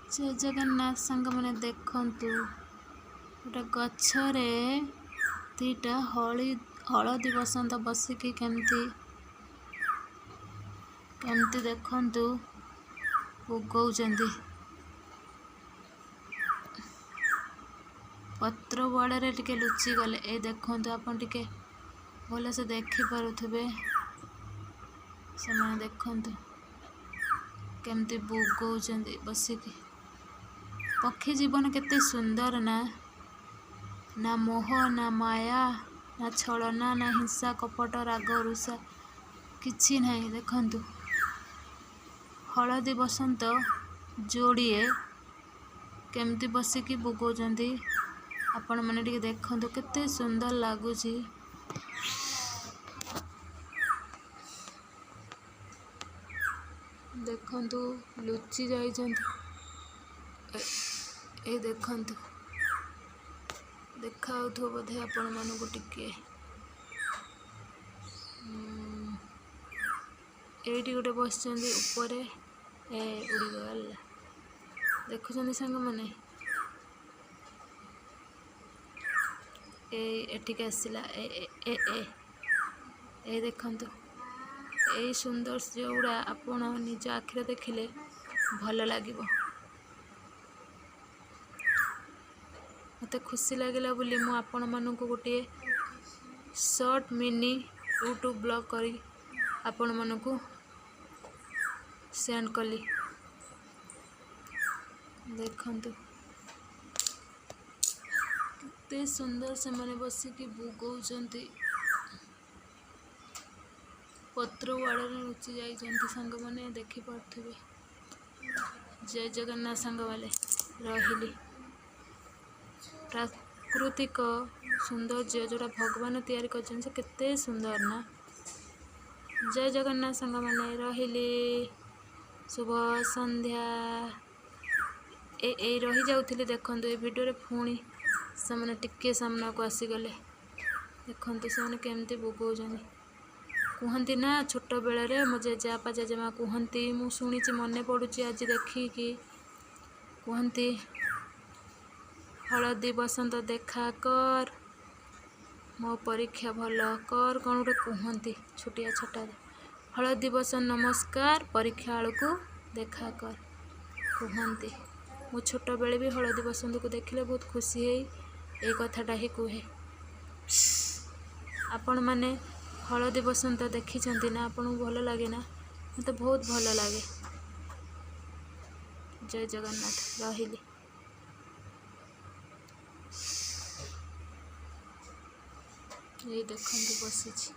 ଜୟ ଜଗନ୍ନାଥ ସାଙ୍ଗମାନେ, ଦେଖନ୍ତୁ, ଗୋଟେ ଗଛରେ ଦୁଇଟା ହଳଦୀ ବସନ୍ତ ବସିକି କେମିତି କେମିତି ଦେଖନ୍ତୁ ଉଗଉଛନ୍ତି। ପତ୍ର ବଳରେ ଟିକେ ଲୁଚିଗଲେ। ଏ ଦେଖନ୍ତୁ, ଆପଣ ଟିକେ ଭଲସେ ଦେଖିପାରୁଥିବେ। ସେମାନେ ଦେଖନ୍ତୁ କେମିତି ବୋବଉଛନ୍ତି ବସିକି। ପକ୍ଷୀ ଜୀବନ କେତେ ସୁନ୍ଦର ନା? ନା ମୋହ, ନା ମାୟା, ନା ଛଳନା, ନା ହିଂସା, କପଟ, ରାଗ, ରୁଷା କିଛି ନାହିଁ। ଦେଖନ୍ତୁ, ହଳଦୀ ବସନ୍ତ ଯୋଡ଼ିଏ କେମିତି ବସିକି ବୋବଉଛନ୍ତି। ଆପଣମାନେ ଟିକେ ଦେଖନ୍ତୁ, କେତେ ସୁନ୍ଦର ଲାଗୁଛି। ଦେଖନ୍ତୁ, ଲୁଚି ଯାଇଛନ୍ତି। ଏ ଦେଖନ୍ତୁ, ଦେଖାଯାଉଥିବ ବୋଧେ ଆପଣମାନଙ୍କୁ ଟିକେ। ଏଇଠି ଗୋଟେ ବସିଛନ୍ତି ଉପରେ। ଏ ଉଡ଼ିଗଲା, ଦେଖୁଛନ୍ତି ସାଙ୍ଗମାନେ? ଏଇ ଏଠିକି ଆସିଲା। ଏ ଏ ଏ ଏ ଏ ଦେଖନ୍ତୁ, ଏଇ ସୁନ୍ଦର ଯେଉଁଗୁଡ଼ା ଆପଣ ନିଜ ଆଖିରେ ଦେଖିଲେ ଭଲ ଲାଗିବ। ମୋତେ ଖୁସି ଲାଗିଲା ବୋଲି ମୁଁ ଆପଣମାନଙ୍କୁ ଗୋଟିଏ ସର୍ଟ ମିନି ୟୁଟ୍ୟୁବ୍ ବ୍ଲଗ୍ କରି ଆପଣମାନଙ୍କୁ ସେଣ୍ଡ କଲି। ଦେଖନ୍ତୁ, କେତେ ସୁନ୍ଦର ସେମାନେ ବସିକି ବୋବଉଛନ୍ତି। ପତ୍ର ୱାଡ଼ରେ ଲୁଚି ଯାଇଛନ୍ତି ସାଙ୍ଗମାନେ, ଦେଖିପାରୁଥିବେ। ଜୟ ଜଗନ୍ନାଥ ସାଙ୍ଗମାନେ, ରହିଲି। ପ୍ରାକୃତିକ ସୌନ୍ଦର୍ଯ୍ୟ ଯେଉଁଟା ଭଗବାନ ତିଆରି କରିଛନ୍ତି, ସେ କେତେ ସୁନ୍ଦର ନା? ଜୟ ଜଗନ୍ନାଥ ସାଙ୍ଗମାନେ, ରହିଲି। ଶୁଭ ସନ୍ଧ୍ୟା। ଏ ଏଇ ରହିଯାଉଥିଲି, ଦେଖନ୍ତୁ, ଏ ଭିଡ଼ିଓରେ ପୁଣି ସେମାନେ ଟିକେ ସାମ୍ନାକୁ ଆସିଗଲେ। ଦେଖନ୍ତୁ, ସେମାନେ କେମିତି ବୋବଉଛନ୍ତି। କୁହନ୍ତି ନା, ଛୋଟବେଳରେ ମୋ ଜେଜେବାପା ଜେଜେମା କୁହନ୍ତି, ମୁଁ ଶୁଣିଛି, ମନେ ପଡ଼ୁଛି ଆଜି ଦେଖିକି। କୁହନ୍ତି, ହଳଦୀ ବସନ୍ତ ଦେଖା କର, ମୋ ପରୀକ୍ଷା ଭଲ କର। କ'ଣ ଗୋଟେ କୁହନ୍ତି ଛୋଟିଆ ଛୋଟ। ହଳଦୀ ବସନ୍ତ ନମସ୍କାର, ପରୀକ୍ଷା ବେଳକୁ ଦେଖା କର, କୁହନ୍ତି। ମୁଁ ଛୋଟବେଳେ ବି ହଳଦୀ ବସନ୍ତକୁ ଦେଖିଲେ ବହୁତ ଖୁସି ହେଇ ଏଇ କଥାଟା ହିଁ କୁହେ। ଆପଣମାନେ ହଳଦୀ ବସନ୍ତ ଦେଖିଛନ୍ତି ନା? ଆପଣଙ୍କୁ ଭଲ ଲାଗେ ନା? ମୋତେ ବହୁତ ଭଲ ଲାଗେ। ଜୟ ଜଗନ୍ନାଥ, ରହିଲି। ଏଇ ଦେଖନ୍ତୁ, ବସିଛି।